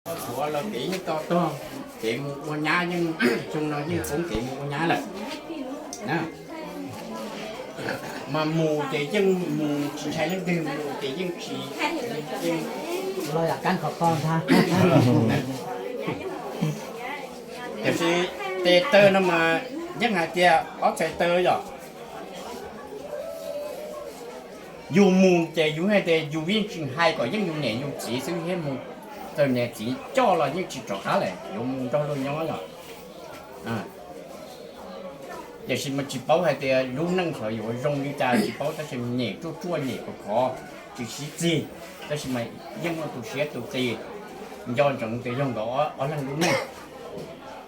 Txhuav los kev yeej to tog, kev mus ua nyab yeej, xyoo no yeej poob kev mus ua nyab lawm. Mas mus ces yeej mus tsis ntshai leej twg, mus ces yeej tsis, los yam kab khov kho ntag. Tiam sis tes taw no mas yeej hais tias ob txhais taw yom, yus mus ces yus hais tias yus yeej tsis hais kom yeej yus niam yus txiv xwb thiab mus txawm niam txiv coj los yeej tsis rov qab lawm, yuav mus nrog luag nyob yom. Tiam sis mas tsis paub hais tias lub neej xyov yuav zoo li cas tsis paub, tab sis nyem ruaj ruaj nyem khov khov, tsis sib txig, tab sis mas yeej muaj tus siab tus qis, nco ntsoov tias yog nkawd ob leeg lub neej.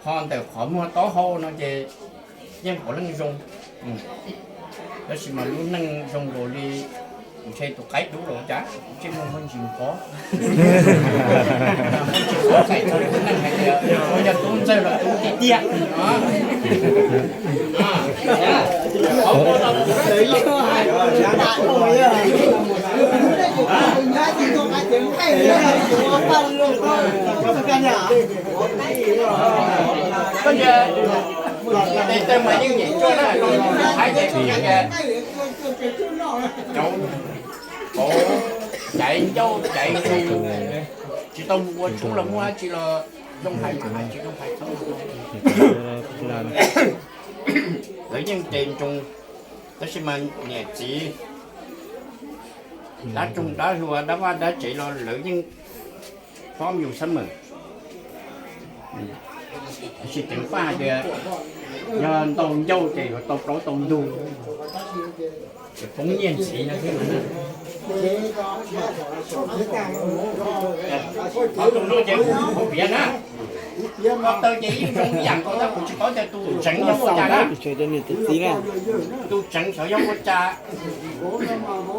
Ho ntawm qhov muag taub hau no ces yeej puav leej zoo, tab sis mas lub neej zoo nkaus li ntshe tus qaib dub los cas, tsis muaj muaj ntsis nqov. Muaj ntsis nqov txais txog lub neej hais tias ua yog tub ntxawg los tub tiag tiag. Koj cia tes taw mas yeej nyem cuag na, hais tias cov caiv ncauj caiv zoo, tsis tau mus ua tshoob los muaj dab tsi los zoo hais mas hais, tsis zoo hais txhob. Lawv yeej tes ntsoov, tab sis mas niam txiv dab roog dab hluas dab vaj dab tsev los lawv yeej phob yus xab mawm. Tab sis ceev faj hais tias yog ntau ncauj ces yuav tau plaub tau ntug, ces poob nyiaj ntxiv no xwb. Qhov tus no ces kuv piav na, koj taw ces yeej zoo ib yam nkaus tab kuv tsis paub tias tus tseev yog ua cas na. Tus tseev xyov yog ua cas,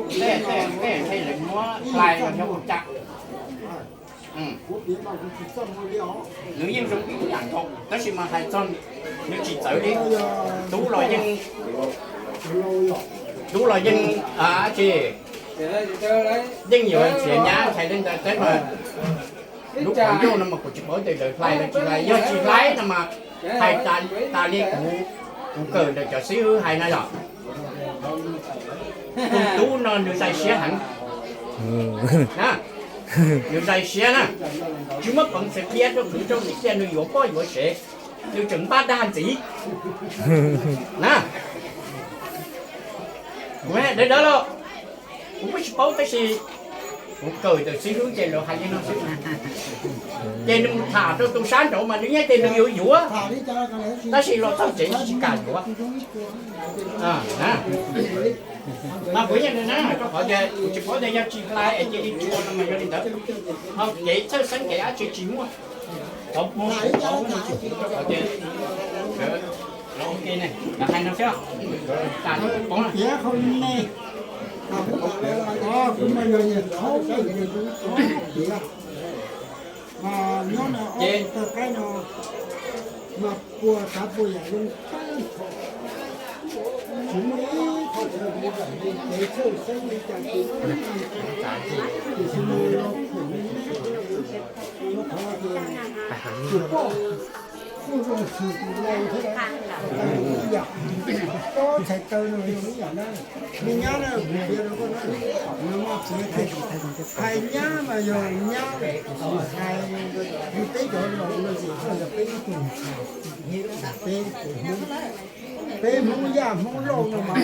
tej tej tej ntshe lawv muab hlais los yog ua cas. Nws yeej zoo ib yam nkaus tab sis mas hais txog nws tsis txawv li. Tub los yeej, tub los yeej, tsis, yeej yuav txiav nyab ntshai li ntawd teb mas lub qhov ncauj no mas kuv tsis paub tias lawv hlais los tsis hlais, yog tsis hlais no mas hais tas li kuv, kuv kawm ntawm cov xib hwb hais no yom. Tus tub no nws zais siab heev na, nws zais siab na, tsis muaj peev xwm qhia rau kwv rau tij kiag, nws yuav poj yuav sev, nws tseem npaj dag ntxiv na. Kuv hais dawb dawb los, kuv kuj tsis paub tab sis kuv kawm ntawm xib hwb ces lawv hais li no xwb. Ces nws mus tham rau tus sab nraud mas nws yeej tias nws yuav yuav, tab sis los txog tsev tsis kam yuav. Mas kuv yeej na, rau qhov tias kuv tsis paub tias yog tsis hlais es cia li tsuas no mas yog li ntawd. Ho kev txhawj xeeb kev dab tsi tsis muaj. Qhov muag kuv qhov muag nws tsis pub rau qhov tias los ua ke ne, los hais no xwb. Tam no kuv poob na. Kuv mas yog niag thaub, kuv thaub tiag. Mas nyob no ob tug tawg qaib no mas puas tsav puas yam zoo tag nrho. Tsis muaj ib qho chaw li, kev txhawj xeeb li cas ces, tiam sis mas los khoom li ne, rau qhov tias tus poj kuj zoo xws tus lau thiab, ib yam, tob txhais taw no zoo ib yam na. Me nyab na, kuv piav rau koj na, no mas piav tias hais nyab mas yog nyab, hais yus peb cov laus no ces koj yog peb ib tug ntxhais, peb tus Hmoob, peb Hmoob Yaj Hmoob Lauj no mas,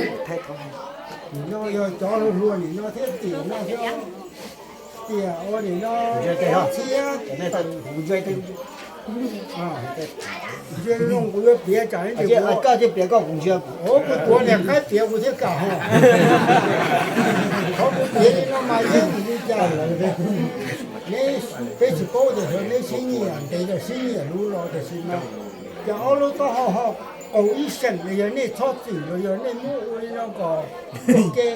nim no yog cov hluas hluas nim no thiab tim no thiab, tiam ua nim no txhiab, kuv zoo kuv yuav piav tsam koj thiaj piav koj kuv ntsia, kuv tuav niag qaib piav kuv thiaj kam ho. Qhov kuv piav li no mas yeej li cas lawm, neb, peb tsis paub tias xyov neb sib nyiam ntev los sib nyiam luv los tiam sis mas cas ob lub taub hau ho qaug ib seem los yog nej txhob txwm los yog nej muab ua li no kom ua ke.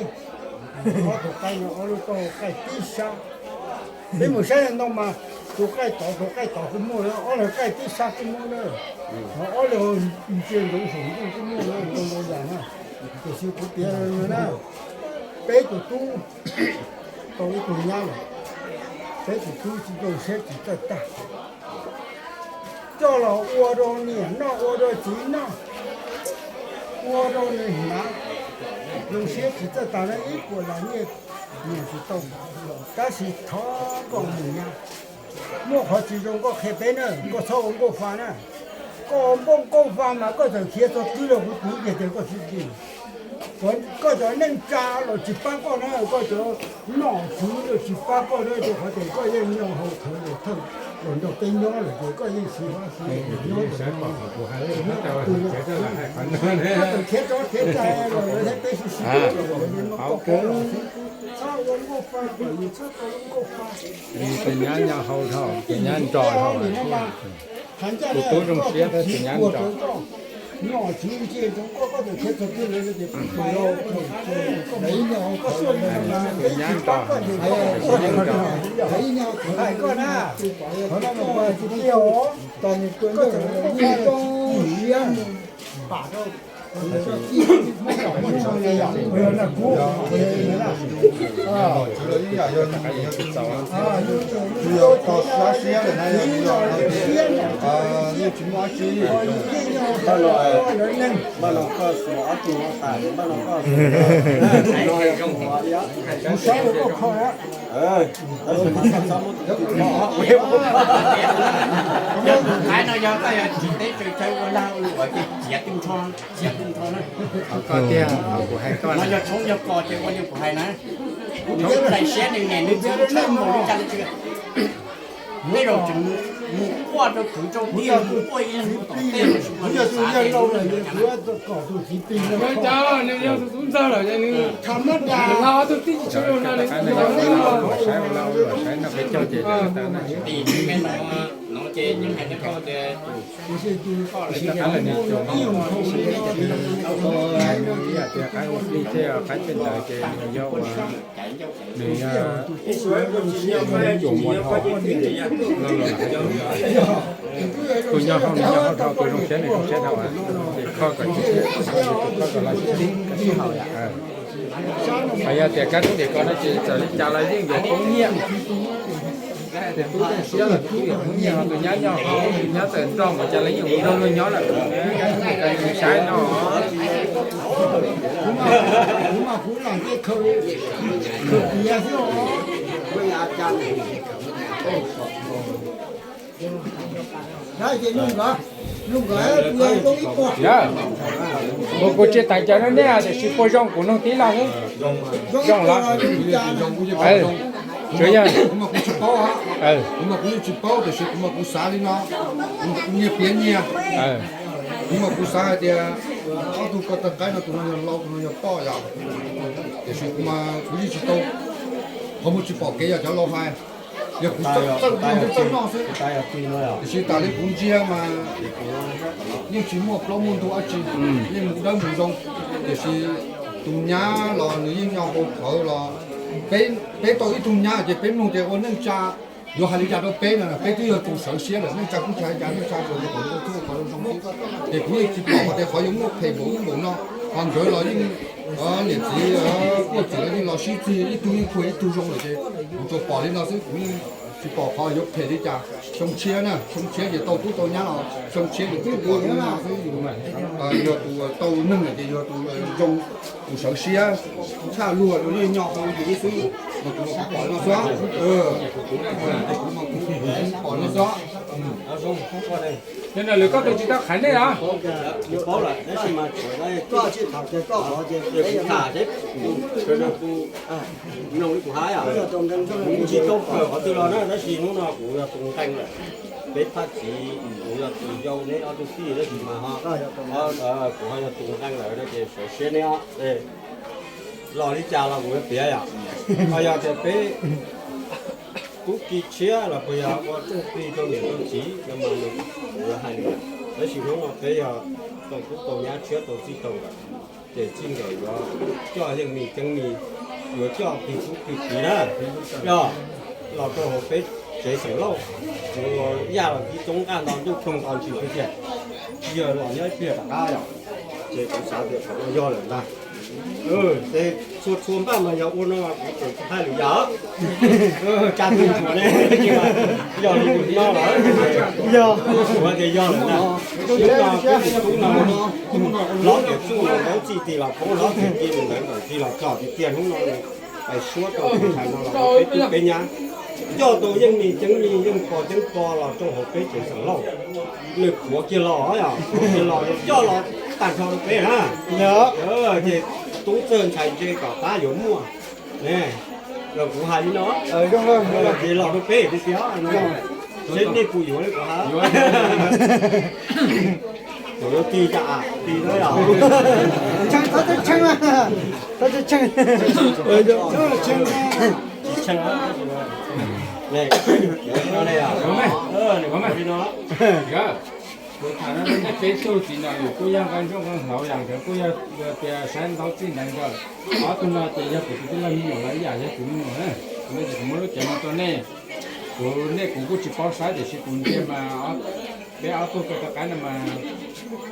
Ob tug qaib no ob lub taub hau qaij tib sab. Peb mus saib ntau mas tus qaij tod tus qaij tod kuj muaj, ob leeg qaij tib sab kuj muaj na. Ho ob leeg ntsia ntsoov saum ntuj kuj muaj na, ntau ntau yam na. Tiam sis kuv piav na, peb tus tub tau ib tug nyab lawm. Peb tus tub tsis zoo siab tsis txawj tag, coj los ua rau niam noj ua rau txiv noj, ua rau nws hnav, zoo siab tsis txawj tag na ib puas las nyiaj niam tsis tau. Tab sis thov koj mus nyab, muaj qhov tsis zoo koj qhia peb na, koj txhob ua nkauj fa na. Koj ua nkauj fa mas koj txawm khiav txog twg los kuv twv kiag tias koj tsis dim. Koj cov neej tsa los tsis pab koj na, koj cov nom tswv los tsis pab koj na, rau qhov tias koj yeej nyob hauv khawv los thawj los nrog peb nyob lawm ces koj yeej xis fab xis nyob. Koj txawm khiav tso khiav cai los lawv thiab peb sib sib, txhob ua nkauj fa, txhob tau ua nkauj fa. Tus nyab nyob hauv dhau, tus nyab nrog dhau. Tus tub zoo siab thiab tus nyab nrog. Tus nyab nrog, tus nyab nrog. Tus yog tog sab siab lawm na, yog tus yog yeej tsis muaj dab tsi. Npaj no, npaj no koj xuas ob tug no tas, npaj no koj xuas no. Yog tus qaib no yog koj yog tsis teb chaws chaw ua lag ua luam ces txiav tu nrho, txiav tu nrho na. Koj tiag, kuv hais koj no yog tshoob yog kos ces ua li kuv hais na. Nws hlais siab nws niam nws txiv tshaj mus li cas li tsis. Tej zaum tseem mus quaj rau kwv rau tij, mus quaj ib leeg mus tom tej, nws xav tias nws yog tus txiv plig no, nws yog tus tub ntxawg lawm, nws tham mab das, tus tij tsis tshua zoo no, nws saib ua lag ua luam saib no peb caug ces tim no ces yeej hais rau koj tias koj lawv ib yam tias qaib ua plig thiab qaib tej ntawd ces nws yog ua nws yog tus muag dhau. Tus nyob hauv nws nyob hauv dhau, tus zoo siab nws zoo siab dhau, ces kho kom tsis siab, tus kho kom los sib txib, koj sib haum. Hos yog tias kab roob tim ko no ces txawm li cas los yeej yuav poob nyiaj. Tus tub zoo siab los tus tub yuav poob nyiaj, ho tus nyab nyob hauv, tus nyab txawm nrog mus cas los yeej mus nrog luag nyob lawm. Saib no. Yog, kuv tsis tau caw nej, tiam sis puas zoo kuv nug tib lo xwb. Zoo los? Tsuas yog, kuv mas kuv tsis paub, kuv mas kuv yeej tsis paub, tiam sis kuv mas kuv xav li no, kuv mas kuv nyiag piav nyiag. Kuv mas kuv xav hais tias ob tug ko taw qaib no tus no yog lau tus no yog poj yom, tiam sis kuv mas kuv yeej tsis tau, qhov muag tsis pom kev yog cov laus hais. Yog kuv txawj txawj noj xwb. Tiam sis tas li kuv ntsia mas yeej tsis muaj plaub muaj ntug dab tsi, yeej mus dawb mus zoo. Tiam sis tus nyab los nws yeej nyob hauv khawv los, peb tau ib tug nyab ces peb mloog tias ua neej tsa yuav hais li cas rau peb no, peb twb yog tus sawv siab lawm, neej tsa kuj tsis hais cas, neej tsa tsuas yog kom ua txuj qhov zoo zoo xwb. Ces kuv yeej tsis pom hais tias qhov yuav muaj phem npaum ub npaum no, ho nkawd los yeej niam txiv kuj txawm yeej los sib txig, ib tug yeej khuj ib tug zoo lawm ces kuv tsuas pom li no xwb, kuv yeej tsis pom qhov yuav phem li cas. Xyoo tshiab na, xyoo tshiab ces tau tub tau nyab los xyoo tshiab ces kuv pom li no xwb, yog tus tau neeg lawm ces yog tus zoo, tus sawv siab tshaj luag, tus yeej nyob hauv yus xwb, mas kuv pom no xwb. Kuv pom no xwb. Yog no lawm koj tus tsis tau qhaiv nej los? Tsis paub lawm, tab sis mas tsis tham thiab, kuv mloog li kuv hais, kuv tsis tau kawm qhov twg los na, tab sis hnub no kuv yog tus nqeeg lawm. Peb thaj txiv, kuv yog tus yau, neb ob tug tij, tab sis mas ho, kuv ho yog tus nqeeg lawm no ces sawv siab neb os. Los li cas los kuv yuav piav yom. Ho yog tias peb tub ki tshiab los puas yog ua txuj plig rau niam rau txiv no mas kuv yuav hais li, tab sis hnub no peb yog tau tub tau nyab tshiab tau txij tau nkawm, ces txij nkawm yuav coj yeej mis ceeb mis, yuav coj plig tub plig kiv na, yog los rau hauv peb tsev xeem Lauj, yaj los kib txoob nqaj nto ntuj ploog nto ntsis pes tiag, yog los nyob ib pliag rov qab yom. Ces kuv xav tias qhov no yog lawm ntag. Txhua txhua npaj mas yog ua no kuv tseem tsis hais lus yog, tsa tug ntsuag ne, yog li tus no los, yog, kuv tias yog lawm na. Hnub no peb tus tub no, hlob tias txuj los ntawd txij tis los poob, hlob tias cia li ntawd ntawm tis los txog tiag tiag. Hnub no pais suab tau tus ntxhais no los peb tub peb nyab, coj tau yeej me ceeb me yeej pog ceeb pog los rau hauv peb tsev xeem Lauj. Nws khuav kiag los, khuav kiag los yog coj los tag nrho rau peb na. Ces tub txawg ntshai ntse kom qab yuav muaj ne, los kuv hais li no, ces los rau peb tiag tiag, seb nej puas yuav li kuv hais. Kuv yuav tig cas tig na yom. Kuv tham no nej peb tug txiv ntawm yus kuj yog nqaij ntsooj nqaij hlauv yam nkawd kuj yog tias saib ntau txij ntawd nkawd. Ob tug no ces yog kuv tus tij laug me nyuam los ib yam yog kuv me nyuam na. Kuv no ces kuv muab lub cev no rau nej. Kuv nej kuv kuj tsis paub saib tiam sis kuv ntsia mas peb ob tug ko rov qab no mas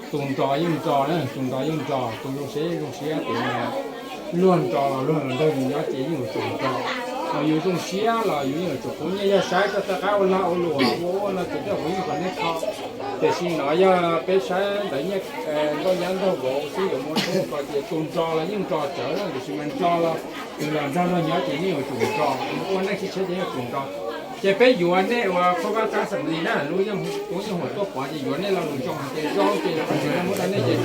tus nrog yeej nrog na, tus nrog yeej nrog, tus zoo siab yeej zoo siab, tus luag nrog los luag los nrog yus nyob ces yeej yuav tsum nrog. Ho yus zoo siab los yus yeej yuav tsum pub nyiaj, yog saib rau rov qab ua lag ua luam ua ua no ces tej zaum kuv yeej kom nej kho. Tiam sis no yog peb saib ntawd nyiaj nkauj nyab nraug vauv xwb yuav muaj tshoob ko ces tus nrog los yeej nrog tsawv na, tiam sis mas nrog los tus los nrog luag nyob ces yeej yuav tsum nrog, mus ua neej sib tshiab ces yeej yuav tsum nrog. Ces peb yuav nej ua qhov vaj tsab xam li na, lub yeej tub yeej huam tuaj pov ces yuav nej lo lus zoo ces zoo ces los tsis muab rau nej ces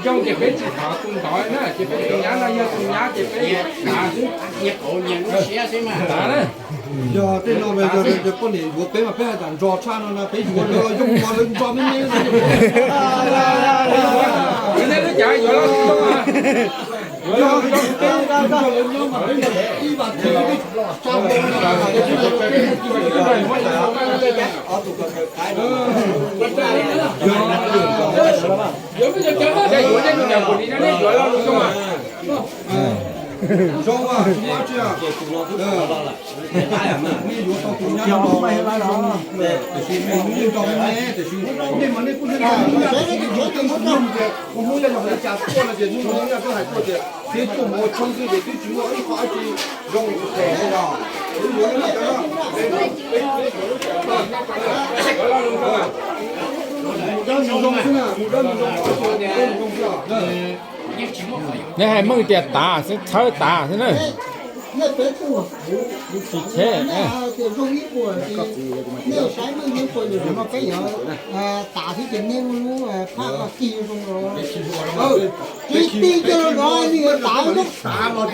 zoo ces peb tsis thov tus ntawd na, ces peb tus nyab no yog tus nyab ces peb tav xwb, tav na. Yog tej no yog poj niam yuav peb mas peb hais tias nrog tshaj no na, peb yuav lawv los zoo mas lawv nrog me me. Nej lub cav yuav los zoo mas. Zoo, tsis muaj dab tsi. Nej yuav tau tus nyab no, tiam sis nej nrog me me, tiam sis nej mas nej kuj ntshai ntshai, nej yuav tej hnub tias ua hnub yog yog li cas tuaj no ces hnub no yog koj hais tuaj tias txiv tuaj mus ua tshoob xwb ces twb tsis muaj ib qho dab tsi zoo tus qhev li no. Twb yuav li no, mus dab mus zoo xwb na, mus dab mus zoo, mus dab mus zoo xwb. Nej hais meej tias tav xwb, txhawb tav xwb na. Nej peb tug, tsis cheb, nej hais tias zoo ib puas, nej saib meej ib puas yus no peb yuav tav xwb ces nej muaj lub phaj ko kig zoo los. Tsis tij coj los nrog nej tav, tav los.